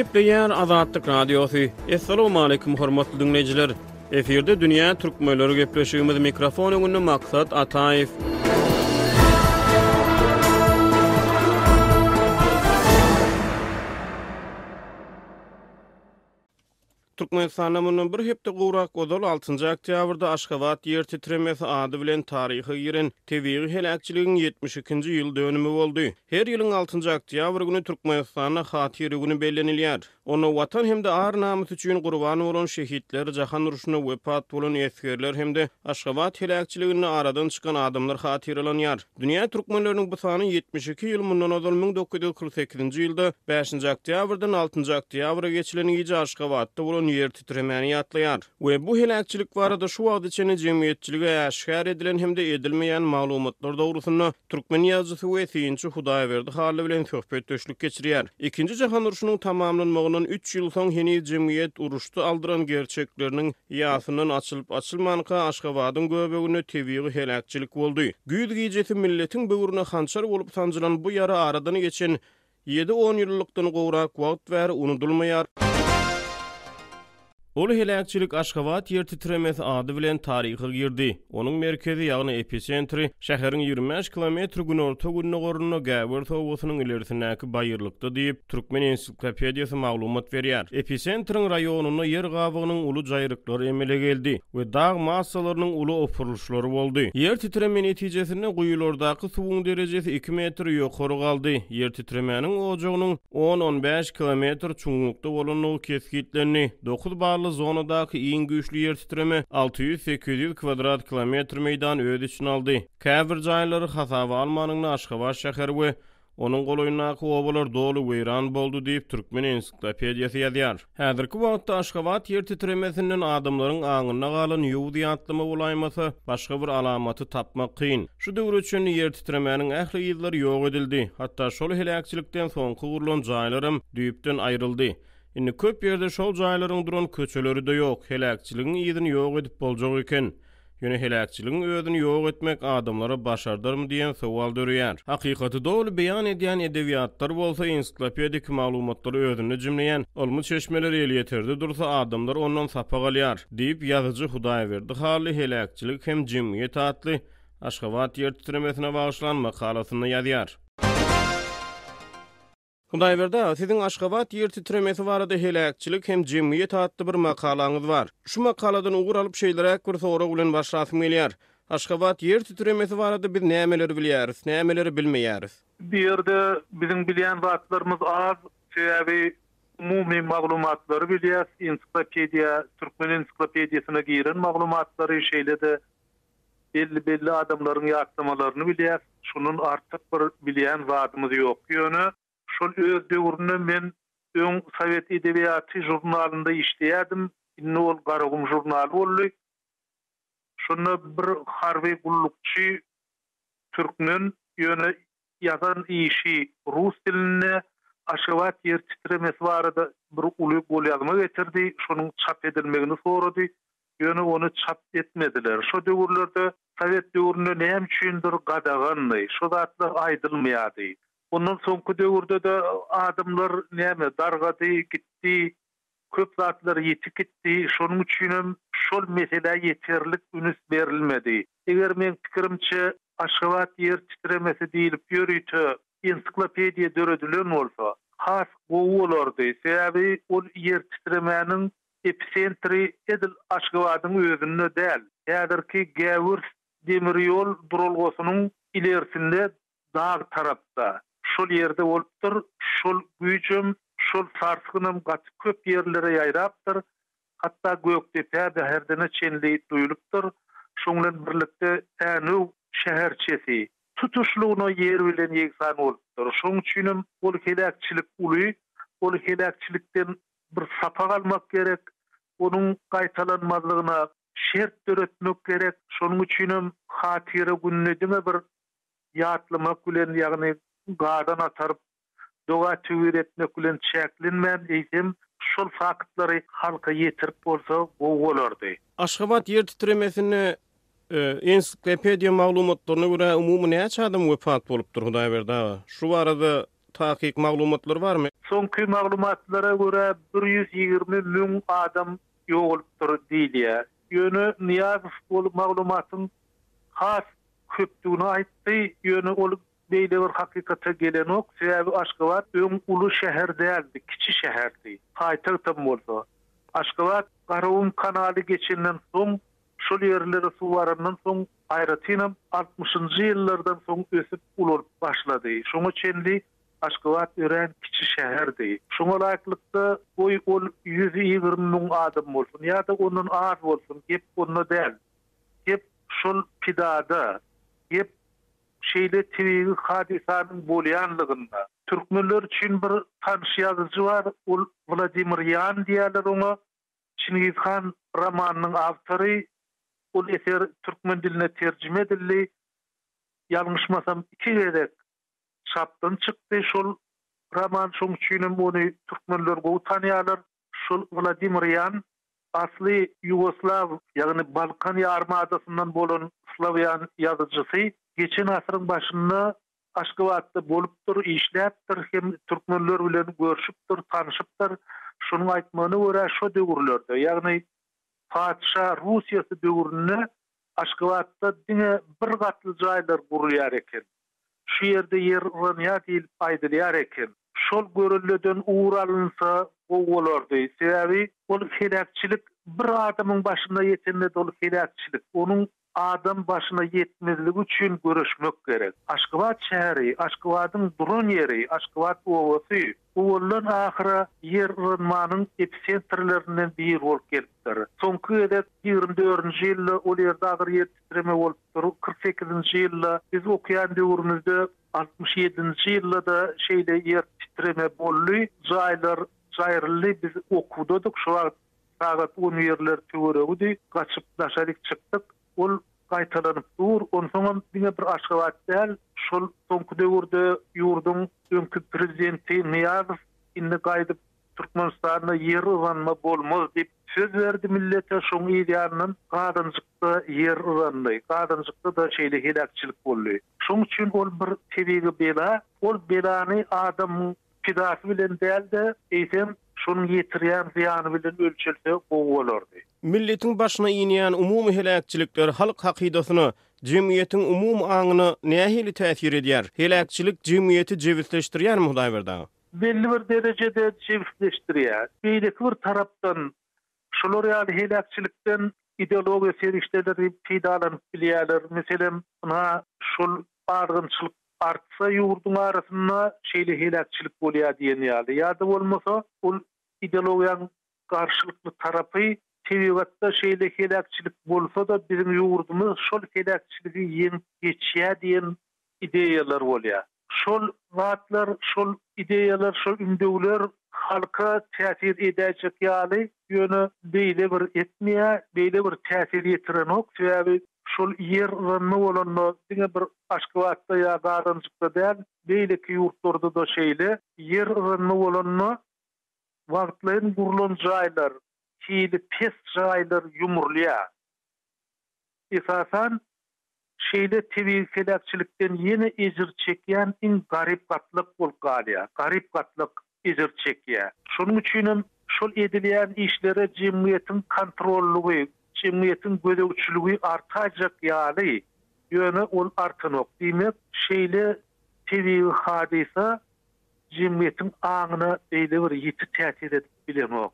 Gepleýär Azatlyk Radiosy. Assalamualaikum hormatly diňleýjiler. Efirde dünýä türkmenleri gepleşigimiz mikrofon öňünde Maksat Ataýew. Türkmenistanda mundan bir hepde gowrak ozal, altynjy oktýabrda Aşgabat ýer titremesi ady bilen taryha giren tebigy heläkçiligiň 72-nji ýyl dönümi boldy. Her ýylyň altynjy oktýabr güni Türkmenistanda Hatyra güni bellenilýär. Onda Watan hem-de ar-namys üçin gurban bolan şehitler, jahan urşunda wepat bolan esgerler hem-de Aşgabat heläkçiliginde aradan çykan adamlar hatyralanýar. Dünýä türkmenleriniň bu sany 72 ýyl mundan ozal 1948-nji ýylda bäşinji oktýabrdan altynjy oktýabra geçilen gije Aşgabatda bolan ýer titremäni ýatlaýar we bu heläkçilik barada şu wagta çenli jemgyýetçilige äşgär edilen hem-de edilmeýän maglumatlar dogrusynda türkmen ýazyjysy we synçy Hudaýberdi Hally bilen söhbetdeşlik geçirýär. Ikinji jahan urşunyň tamamlanmagyndan üç ýyl soň heniz jemgyýet uruşda aldyran gerçekleriniň Ýasyndan açylyp-açylmanka Aşgabadyň göbeginde tebigy heläkçilik boldy. Güýz gijesi milletiň böwrüne hançar bolup sanjylan bu ýara aradan geçen ýedi onýyllykdan gowrak wagt bäri unudylmaýar. Ol heläkçilik Aşgabat ýer titremesi ady bilen taryha girdi. Onuň merkezi, ýagny episentri, şäheriň 25 kilometr günorta-gündogarynda Gäwers obasynyň ilerisindäki baýyrlykda diýip, Türkmen ensiklopediýasy maglumat berýär. Episentriň raýonynda ýer gabygynyň uly jaýryklary emele geldi we dag massalarynyň uly opurylyşlary boldy. Ýer titreme netijesinde guýulardaky suwuň derejesi iki metr ýokary galdy. Ýer titremäniň ojagynyň on-on bäş kilometr çuňlukda bolandygy kesgitlendi. Dokuz bally zonadaky iň güýçli ýer titreme 600-800 kwadrat kilometr meýdany öz içine aldy. Käbir jaýlary hasaba almanyňda Aşgabat şäheri we Onuň golaýyndaky obalar doly weýran boldy diýip, Türkmen ensiklopediýasy ýazýar. Häzirki wagtda Aşgabat ýer titremesinden adamlaryň aňynda galan ýowuz ýatlama bolaýmasa, başga bir alamaty tapmak kyn. Şu döwre çenli ýer titremäniň ähli yzlary ýok edildi. Hatda şol heläkçilikden soňky gurlan jaýlaram düýpden aýryldy. Indi köp ýerde şol jaýlaryň duran köçeleri-de ýok. Heläkçiligiň yzyny ýok edip boljak eken. Ýöne heläkçiligiň özüni ýok etmek adamlara başardarmy diýen sowal döreýär. Hakykaty doly beýan edýän edebiýatlar bolsa ensiklopedik maglumatlary özünde jemleýän ylmy çeşmeler elýeterde dursa adamlar ondan sapak alýar, diýip, ýazyjy Hudaýberdi Hally Heläkçilik hem jemgyýet atly Aşgabat ýer titremesine bagyşlan makalasynda ýazýar. Hudaýberdi aga, siziň Aşgabat ýer titremesi barada Heläkçilik hem jemgyýet atly bir makalaňyz bar. Şu makaladan ugur alyp şeýleräk bir sorag bilen başlasym gelýär. Aşgabat ýer titremesi barada biz nämeleri bilýäris, nämeleri bilmeýäris? Bu ýerde biziň bilýän zatlarymyz az, sebäbi umumy maglumatlary bilýäs, ensiklopediýa, türkmen ensiklopediýasyna giren maglumatlary, şeýle-de Belli-belli adamlaryň ýatlamalaryny bilýäs, şondan artyk bir bilýän zadymyz ýok. Ýöne şol öz döwründe men öň Sowet edebiýaty žurnalynda işleýärdim, indi ol Garagum žurnaly boldy. Şonda bir harby gullukçy türkmen, ýöne ýazan işi rus dilinde Aşgabat ýer titremesi barada bir uly golýazma getirdi, şonuň çap edilmegini sorady. Ýöne ony çap etmediler. Şo döwürlerde, sowet döwründe näme üçindir gadagandy. Şo zatlar aýdylmaýardy. Ondan soňky döwürde-de adamlar näme, dargady, gitdi. Köp zatlar ýitip gitdi. Şonuň üçinem şol meselä ýeterlik ünüs berilmedi. Eger meň pikirimçe, Aşgabat ýer titremesi diýlip ýörite ensiklopediýa döredilen bolsa, has gowy bolardy. Sebäbi ol ýer titremäniň Episentri edil Aşgabadyň özünde däl, häzirki Gäwürs demir ýol duralgasynyň ilersinde dag tarapda, şol ýerde bolupdyr, şol güýjem, şol sarsgynam gaty köp ýerlere ýaýrapdyr, hatda Gökdepä, Bäherdene çenli duýulypdyr, şoň bilen birlikde Änew şäherçesi tutuşlygyna ýer bilen ýegsan bolupdyr, şoň üçinem ol heläkçilik uly, ol heläkçilikden bir sapak almak gerek, onuň gaýtalanmazlygyna şert döretmek gerek. Şonuň üçinem Hatyra gününi diňe bir ýatlamak bilen, ýagny gazan ataryp, doga-töwir etmek bilen çäklenmän, eýsem, şol faktlary halka ýetirip bolsa gowy bolardy. Aşgabat ýer titremesinde ensiklopediýa maglumatlaryna görä umumy näçe adam wepat bolupdyr Hudaýberdi aga? Şu barada. Takyk maglumatlar barmy? Soňky maglumatlara görä, 120 müň adam ýogalypdyr diýilýär. Ýöne Nyýazow ol maglumatyň has köpdügini aýtdy, ýöne ol beýle bir hakykata gelenok, sebäbi Aşgabat öň uly şäher däldi, kiçi şäherdi, paýtagtam bolsa. Aşgabat Garagum kanaly geçenden soň, şol ýerlere suw barandan soň, aýratynam altmyşynjy ýyllardan soň ösüp ulalyp başlady. Şoňa çenli Aşgabat örän kiçi şäherdi. Şoňa laýyklykda, goý ol 120 müň adam bolsun ýa-da ondan az bolsun, gep onda däl. Gep şol pidada, gep şeýle tebigy hadysanyň bolýanlygynda. Türkmenler üçin bir tanyş ýazyjy bar, ol Wladimir Ýan diýýärler oňa. Çingiz han romanynyň awtory. Ol eser türkmen diline terjime edildi. Ýalňyşmasam iki gezek çapdan çykdy şol roman, şoň üçinem ony türkmenler gowy tanýarlar. Şol Wladimir Ýan asly ýugoslaw, ýagny Balkan ýarym adasyndan bolan slawýan ýazyjysy geçen asyryň başynda Aşgabatda bolupdyr, işläpdir hem türkmenler bilen görşüpdir, tanyşypdyr. Şonuň aýtmagyna görä, şo döwürlerde, ýagny patyşa Russiýasy döwründe Aşgabatda diňe bir gatly jaýlar gurulýar eken. Şu ýerde ýer yranýar diýlip aýdylýar eken. Şol görelleden ugur alynsa gowy bolardy. Sebäbi ol heläkçilik bir adamyň başyna ýetende-de ol heläkçilik. Onuň adam başyna ýetmezligi üçin göreşmek gerek. Aşgabat şäheri, Aşgabadyň duran ýeri, Aşgabat obasy owaldan ahyra ýer yranmanyň episentrlerinden biri bolup gelipdir. Soňky gezek 24-nji ýylda ol ýerde agyr ýer titreme bolupdyr. 48-nji ýylda biz okaýan döwrümizde 67-nji ýylda-da şeýle ýer titreme boldy. Jaýlar jaýryldy. Biz okuwdadyk şo wagt Sagat on birler töweregidi. Gaçyp daşaryk çykdyk. Ol gaýtalanyp dur. Onsoňam diňe bir Aşgabat däl, şol soňky döwürde ýurduň öňki prezidenti Nyýazow indi gaýdyp Türkmenistanda ýer yranma bolmaz diýip söz berdi millete. Şoň yz ýanyndan Gazanjykda ýer yrandy. Gazanjykda-da şeýle heläkçilik boldy. Şoň üçin ol bir tebigy bela. Ol belany adamyň pidasy bilen däl-de, eýsem, şonuň ýetirýän zyýany bilen ölçelse gowy bolardy. Milletiň başyna inýän umumy heläkçilikler halk hakydasyna, jemgyýetiň umumy aňyna nähili täsir edýär? Heläkçilik jemgyýeti jebisleşdirýärmi, Hudaýberdi aga? Belli bir derejede jebisleşdirýär. Beýleki bir tarapdan, şular ýaly heläkçilikden ideologiýa serişdeleri peýdalanyp bilýärler. Meselem, ynha, şol azgynçylyk artsa ýurduň arasynda şeýle heläkçilik bolýar diýen ýaly ýa-da bolmasa ol ideologiýaň garşylykly tarapy tebigatda şeýle heläkçilik bolsa-da biziň ýurdumyz şol heläkçiligi ýeňip geçýär diýen ideýalar bolýar. Şol zatlar, şol ideýalar, şol ündewler halka täsir edäýjek ýaly, ýöne beýle bir etmeýär, beýle bir täsir ýetirenok, sebäbi Şol ýer yranma bolanda diňe bir Aşgabatda ýa Gazanjykda däl, beýleki ýurtlarda-da şeýle, ýer yranma bolanda wagtlaýyn gurlan jaýlar, hili pes jaýlar ýumrulýar. Esasan, şeýle tebigy heläkçilikden ýene ejir çekýän iň garyp gatlak bolup galýar. Garyp gatlak ejir çekýär. Şonuň üçinem şol edilýän işlere jemgyýetiň kontrollygy, jemgyýetiň gözegçiligi artaýjak ýaly, ýöne ol artanok. Diýmek, şeýle tebigy hadysa jemgyýetiň aňyna beýle bir ýiti täsir edip bilenok.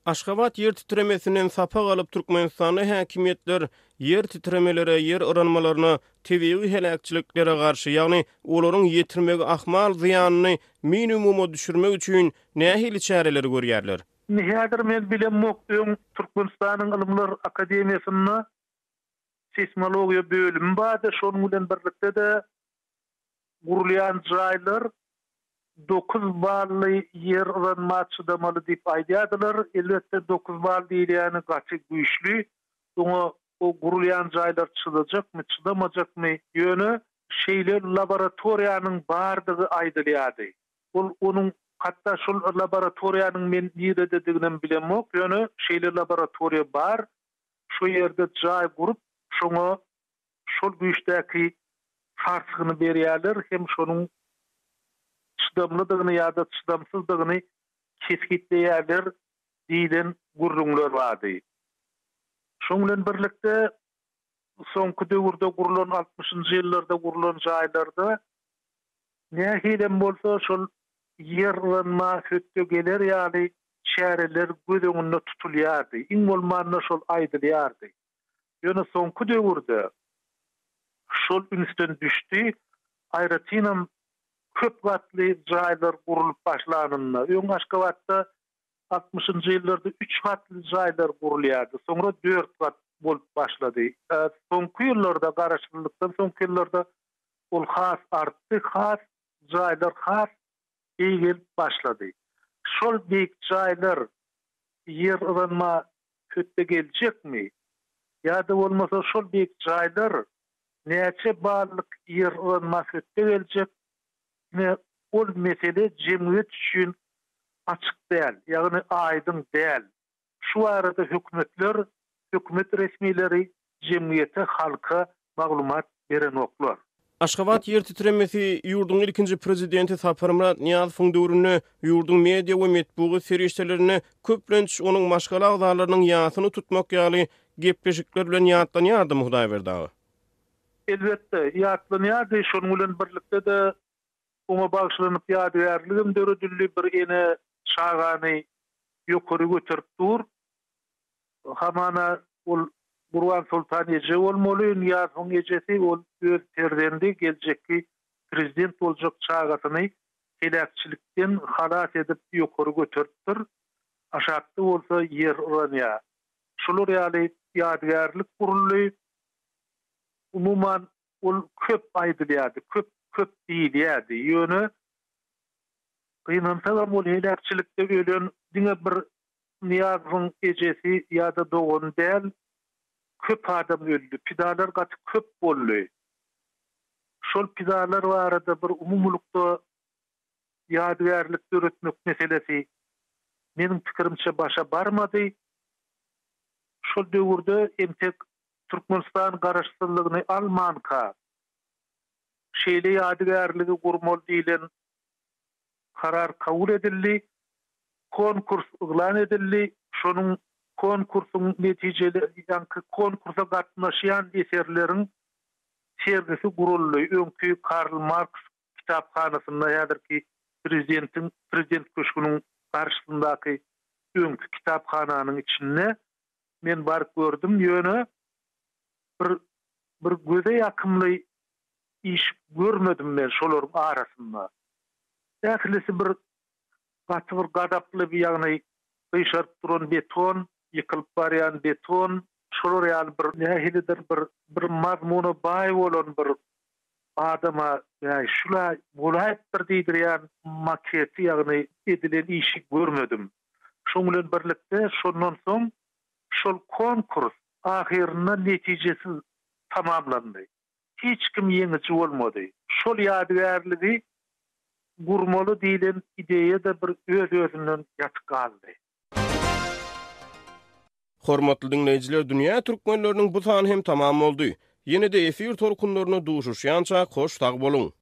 Aşgabat ýer titremesinden sapak alyp, Türkmenistanda häkimiýetler ýer titremelere, ýer yranmalaryna, tebigy heläkçiliklere garşy, ýagny olaryň ýetirmegi ahmal zyýanyny minimuma düşürmek üçin nähili çäreleri görýärler? Indi häzir men bilemok, öň Türkmenistanyň Ylymlar akademiýasynda seýsmologiýa bölümi bardy, şonuň bilen birlikde-de gurulýan jaýlar dokuz bally ýer yranma çydamaly diýip aýdýardylar. Elbetde, dokuz bal diýilýäni gaty güýçli. Oňa o gurulýan jaýlar çydajakmy, çydamajakmy? Ýöne şeýle laboratoriýanyň bardygy aýdylýardy. Ol onuň hatda şol laboratoriýanyň men niredediginem bilemok, ýöne şeýle laboratoriýa bar. Şo ýerde jaý gurup, şoňa şol güýçdäki sarsgyny berýärler hem şonuň. çydamlydygyny ýa-da çydamsyzdygyny kesgitleýärler diýlen gürrüňler bardy. Şoň bilen birlikde soňky döwürde gurlan altmyşynjy ýyllarda gurlan jaýlarda nähilem bolsa şol ýer yranma hötde geler ýaly çäreler göz öňünde tutulýardy. Iň bolmanda şol aýdylýardy. Ýöne soňky döwürde şol ünsden düşdi. Aýratynam köp gatly jaýlar gurlup başlanynda, öň Aşgabatda altmyşynjy ýyllarda üç gatly jaýlar gurulýardy, soňra dört gat bolup başlady. Soňky ýyllarda, garaşsyzlykdan soňky ýyllarda ol has artdy, has jaýlar has beýgelip başlady. Şol beýik jaýlar ýer yranma hötde geljekmi? Ýa-da bolmasa şol beýik jaýlar näçe ballyk ýer yranma hötde geljek? Ine, ol mesele jemgyýet üçin açyk däl, ýagny aýdyň däl. Şu barada hökümetler, hökümet resmileri jemgyýete, halka maglumat berenoklar. Aşgabat ýer titremesi ýurduň ilkinji prezidenti Saparmyrat Nyýazowyň döwründe ýurduň media we metbugat serişdelerinde köplenç onuň maşgala agzalarynyň ýasyny tutmak ýaly gepleşikler bilen ýatlanýardymy Hudaýberdi aga? Elbetde, ýatlanýardy. Şonuň bilen birlikde-de oňa bagyşlanyp ýadygärligem döredildi. Bir ene çagany ýokary göterip dur. Hamana ol Gurbansoltan eje bolmaly, Nyýazowyň ejesi, ol öz perzendi, geljekki prezident boljak çagasyny heläkçilikden halas edip ýokary göteripdir. Aşakda bolsa ýer yranýar. Şular ýaly ýadygärlik guruldy. Umuman, ol köp aýdylýardy, köp köp diýilýärdi. Ýöne gynansagam ol heläkçilikde ölen diňe bir Nyýazowyň ejesi ýa-da dogany däl, köp adam öldi. Pidalar gaty köp boldy. Şol pidalar barada bir umumylykda ýadygärlik döretmek meselesi meniň pikirimçe başa barmady. Şol döwürde entek Türkmenistan garaşsyzlygyny almanka şeýle ýadygärligi gurmaly diýlen karar kabul edildi. Konkurs yglan edildi. Şonuň konkursyň netijeli ýaňky konkursa gatnaşýan eserleriň sergisi guraldy. Öňki Karl Marks kitaphanasynda häzirki prezidentiň prezident köşgüniň garşysyndaky öňki kitaphananyň içinde men baryp gördüm. Ýöne bir bir göze ýakymly iş görmedim men şolaryň arasynda. Ählisi bir gaty bir gazaply ýagny gyşaryp duran beton, ýykylyp barýan beton, şolar ýaly bir nähilidir bir bir mazmuna baý bolan bir adama bäý şula bolaýypdyr diýdirýän maketi ýagny edilen işi görmedim. Şoň bilen birlikde şondan soň şol konkurs ahyrynda netijesiz tamamlandy. Hiç kim ýeňiji bolmady. Şol ýadygärligi gurmaly diýlen ideýa-da bir öz-özünden ýatyp galdy. Hormatly diňleýjiler Dünýä Türkmenleriniň bu sany hem tamam boldy. Ýene-de efir tolkunlarynda duşuşýançak hoş sag boluň.